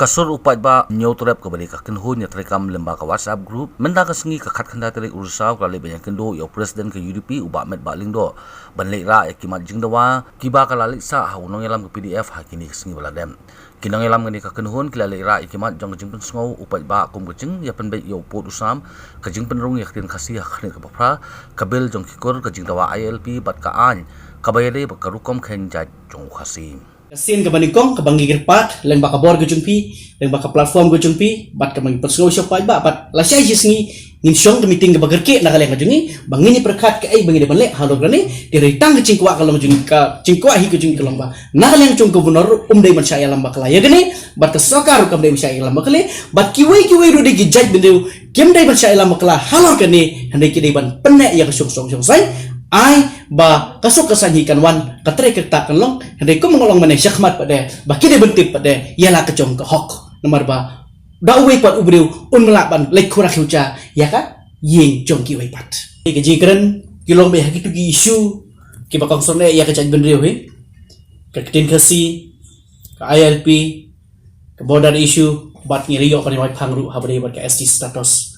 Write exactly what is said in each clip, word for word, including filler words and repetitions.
Ka sur u paidbah Hynñiewtrep kaba dei ka kynhun ïatreikam lyngba ka WhatsApp group, mynta ka sngi ka khatkhyndai tarik u Risaw ka la leit ban ïakynduh ïa u president ka U D P u Bah Metbah Lyngdoh ban leit rah ïa ki mat jingdawa kiba ka la leit sah ha u nongïalam ka P D F ha kine ki sngi ba la dep. Ki nongïalam kane ka kynhun ki la leit rah ïa ki mat jong ka jingpynsngew u paidbah kum ka jingïapynbeit ïa u pud u sam, ka jingpynrung ïa ka ktien Khasi ha ka khyrnit kaba phra, ka bill jong ki kur, ka jingdawa I L P bad ka aiñ kaba ïadei bad ka rukom kheiñ jait jong u Khasi. Ka sien kaba nyngkong kaba ngi kyrpad lyngba ka bor ka jong phi, lyngba ka platform ka jong phi, bad kaba ngi pynsngew sha u paidbah, bad lashai shi sngi ngin shong ka meeting kaba kyrkieh na ka liang ka jong ngi ba ngin ïa pyrkhat kaei ba ngi dei ban leh halor kane. Te hynrei tang ka jingkwah ka long jong, ka jingkwah hi ka jong ngi ka long ba na ka liang jong ka Governor um dei ban shah ïalam bakla ïa kane, bad ka sorkar ruh kam dei ban shah ïalam bakla, bad kiwei kiwei ruh de ki jaitbynriew kim dei ban shah ïalam bakla halor kane, hynrei ki dei ban pynneh ïa ka shong song shong saiñ. Ai ba ka suk ka saiñ hi kan wan, ka trei ka ktah kan long, hynrei kum nga ong mynne shakhmat pat de ba ki dei ban tip pat de ïa la ka jong ka hok. Namar ba da uwei pat u briew un lah ban leit khura khucha ïa ka ïing jong kiwei pat. Ka jingkren ki long ba ha kitu ki issue kiba kongsan eh ïa ka jaitbynriew hi, ka ktien Khasi, ka I L P, ka border issue, bad ngi la ïoh ka ri Waithang ruh haba dei bad ka S T status,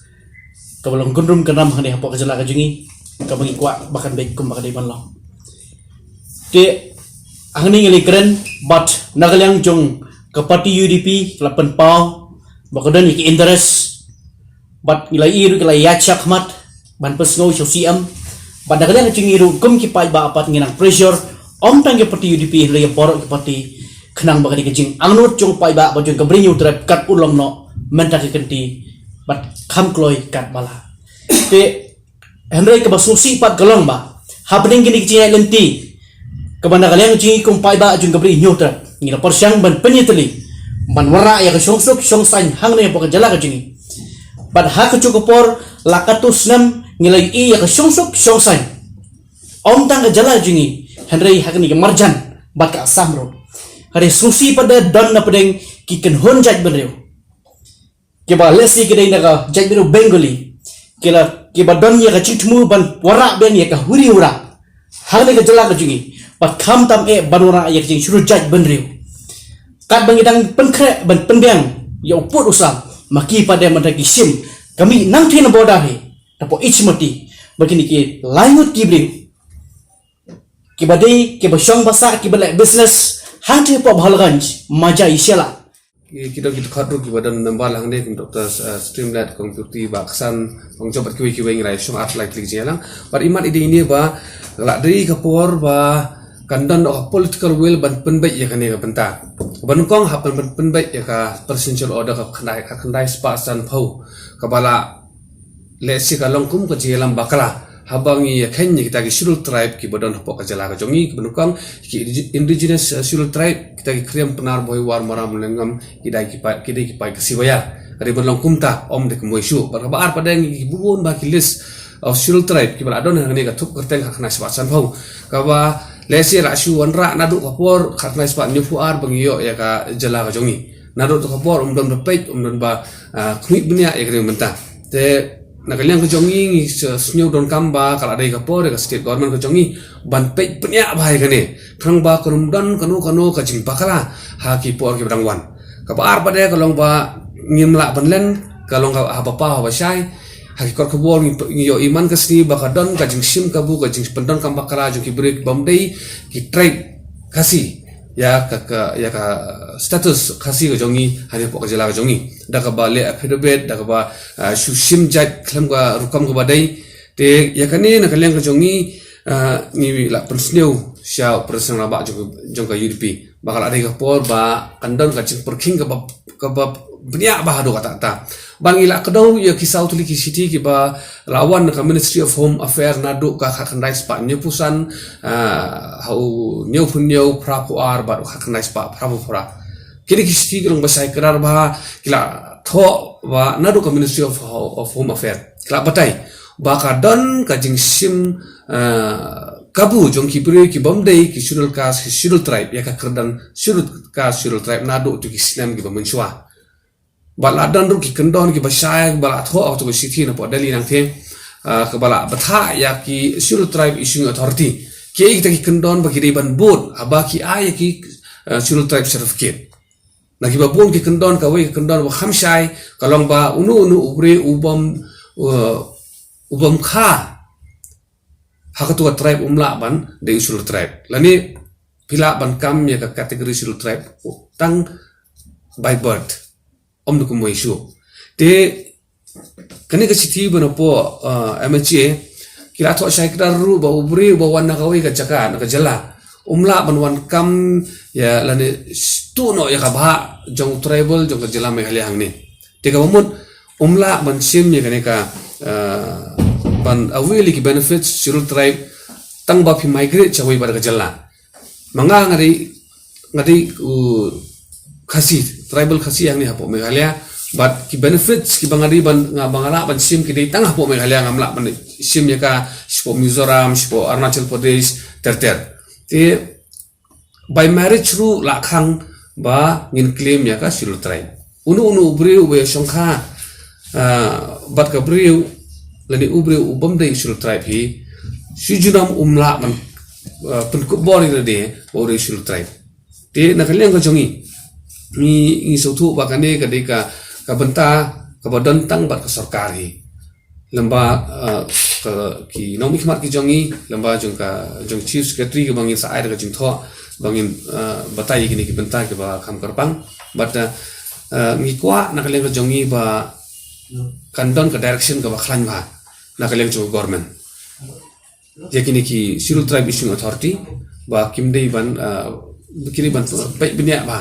kaba long kynrum kynram hangne hapoh ka jylla ka jong ngi, kaba ngi kwah ba kan beit kumba ka dei ban long. Te hangne ngi la kren bad na ka liang jong ka party U D P ka la pynpaw ba ka don ïa ki interest, bad ngi la ïohi ruh ki la ïaid shakhmat ban pynsngew sha u C M. Bad na ka liang jong ngi ruh kum ki paidbah pat ngi nang pressure, ym tang ki party U D P hynrei baroh ki party, khnang ba ka dei ka jingangnud jong u paidbah bad jong ka Bri Hynñiewtrep kat u long noh mynta ka kynti bad kham kloi kat ba la. Te hynrei kaba sngewsih pat ka long ba hapdeng kine ki jingïaid lynti kaba na ka liang jong ngi kum paidbah jong ka Bri Hynñiewtrep ngi la pyrshang ban pynïatylli ban wanrah ïa ka shongsuk shongsaiñ hangne hapoh ka jylla ka jong ngi. Bad ha kajuh ka por la katto snem ngi la ïohi ïa ka shongsuk shongsaiñ, ym tang ka jylla jong ngi hynrei ha kane ka marjan bad ka Assam ruh. Hynrei sngewsih pat de don na pdeng ki kynhun jaitbynriew kiba lehse ki dei na ka jaitbynriew Bengali, ki la, kiba don ïa ka jingthmu ban wanrah biang ïa ka huri hura hangne ka jylla ka jong ngi, bad khamtam eh ban wanrah ïa ka jingshlur jaitbynriew. Katba ngi dang pynkhreh ban pynbiang ïa u pud u sam, ma ki pat de mynta ki shim ka mih nangtei na border hi, hapoh Ichmati, bad kine ki lai ngut ki briew kiba dei kiba shong ba sah kiba leh business hangtei hapoh Bhaolaganj, Maja Ishela. Ki, ki don ki dkhot ruh kiba don member la hangne kum Doctor, eh, Streamlet, Kong Purti Baksan, Kong Job bad kiwei kiwei ngi la shong ar lai tylli ki jingïalang. Bad imat i dei ine ba la dei ka por ba kan don ka political will ban pynbeit ïa kane ka bynta. Kaba nyngkong hap ban pynbeit ïa ka presidential order ka khyndai, ka khyndai spah sanphew, kaba la lehse ka long kum ka jingïalam bakla haba ngi ïakheiñ ïa kita ki Scheduled Tribe kiba don hapoh ka jylla ka jong ngi, kaba nyngkong ki indi-, Indigenous, eh, Scheduled Tribe, kita ki Khriam, Pnar, Bhoi, War, Maram, Lyngngam, ki dei ki paid, ki dei ki paid Khasi Wayar. Ka dei ban long kumta, ym dei kumwei shuh. Bad kaba ar pat de ngi bun bha ki list of Scheduled Tribe kiba la don hangne ka thup kyrteng khatkhyndai spah sanphew, kaba lehse la shu wanrah naduh ka por khatkhyndai spah hynñiewphew ar ba ngi ïoh ïa ka jylla ka jong ngi. Naduh tu ka por ym don ba peit, ym don ba, ah, khmih bniah ïa kane ka bynta. Te na ka liang ka jong ngi ngi s-, sngew donkam ba ka la dei ka por ïa ka state government ka jong ngi ban peit bniah bha ïa kane, khnang ba kan ym don kano kano ka jingbakla ha ki por kiba dang wan. Kaba ar pat de ka long ba ngim lah ban len, ka long ka haba paw haba shai. Ha ki kot khubor ngi, ngi ïohi man ka sngi ba ka don ka jingshim kabu, ka jingpyndonkam bakla jong ki briew bym dei ki tribe Khasi ïa ka, ka, ïa ka status Khasi ka jong ngi hangne hapoh ka jylla ka jong ngi, da kaba leh affidavit, da kaba, ah, shu shim jait khlem ka rukom kaba dei. Te ïa kane na ka liang ka jong ngi, ah, ngi la pynsngew sha u president rangbah jong, jong ka U D P ba ka la dei ka por ba kan don ka jingpyrkhing kaba, kaba bniah bha haduh katta katta. Bad ngi la kdew ïa ki saw tylli ki shithi kiba la wan na ka Ministry of Home Affairs naduh ka khatkhyndai spah hynñiewphew san, ah, ha u hynñiewphew hynñiew, phraphew ar bad u khatkhyndai spah phraphew phra. Kine ki shithi ki long ba shai kdar bha, ki la thoh ba naduh ka Ministry of Ho-, of Home Affairs ki la batai ba ka don ka jingshim, ah, kabu jong ki briew ki bym dei ki Scheduled Caste, ki Scheduled Tribe ïa ka kyrdan Scheduled Caste, Scheduled Tribe naduh tu ki snem kiba mynshuwa. Bad la don ruh ki kyndon kiba shai ba la thoh ha kato ka shithi napoh Delhi nangtei, ah, kaba la bthah ïa ki Scheduled Tribe Issuing Authority kiei kita ki kyndon ba ki dei ban bud haba ki ai ïa ki, ah, Scheduled Tribe certificate. Kiba bun ki kyndon, kawei ka kyndon ba kham shai ka long ba uno uno u briew u bym, uh, u bym kha ha katu ka tribe um lah ban dei u Scheduled Tribe. Lane phi lah ban kam ïa ka category Scheduled Tribe tang by birth. Ym da kumwei shuh. Te kane ka shithi ba na pdeng, uh, M H A, ki la thoh shai kdar ruh ba u briew ba wan na kawei ka jaka, na ka jylla, um lah ban wan kam ïa lane tuh noh ïa ka bhah jong tribal jong ka jylla Meghalaya hangne. Te kaba mut um lah ban shim ïa kane ka, uh, ban avail ïa ki benefits Scheduled Tribe tang ba phi migrate shawei pat ka jylla. Ma nga nga dei, nga dei u Khasi, tribal Khasi hangne hapoh Meghalaya. Bad ki benefits kiba nga dei ban, nga ba nga lah ban shim ki dei tang hapoh Meghalaya, ngam lah ban shim ïa ka shapoh Mizoram, shapoh Arunachal Pradesh, ter ter. Te by marriage ruh la khang ba ngin claim ïa ka Scheduled Tribe. Uno uno u briew uba ïashongkha, ah, bad ka briew lane u briew u bym dei Scheduled Tribe hi, shu junom um lah ban, ah, pynkup bor ïa lade ba u dei Scheduled Tribe. Te na ka liang ka jong ngi, ngi, ngi sngewthuh ba kane ka dei ka, ka bynta kaba don tang bad ka sorkar hi. Lem bad, uh, ka, ki nongmihkhmat ki jong ngi, lem bad jong ka, jong Chief Secretary kaba ngin sa ai da ka jingthoh ba ngin, uh, batai ïa kine ki bynta kiba kham kyrpang. Bad, uh, uh, ngi kwah na ka liang ka jong ngi ba kan don ka direction kaba khlaiñ bha na ka liang jong ka government ïa kine ki Scheduled Tribe Issuing Authority ba kim dei ban, uh, kim dei ban peit bniah bha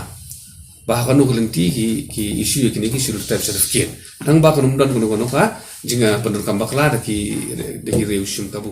ba ha kano ka lynti ki, ki issue ïa kine ki Scheduled Tribe certificate. Tang ba kan ym don kano kano ka jing, uh, pyndonkam bakla da ki, da ki riew shim kabu.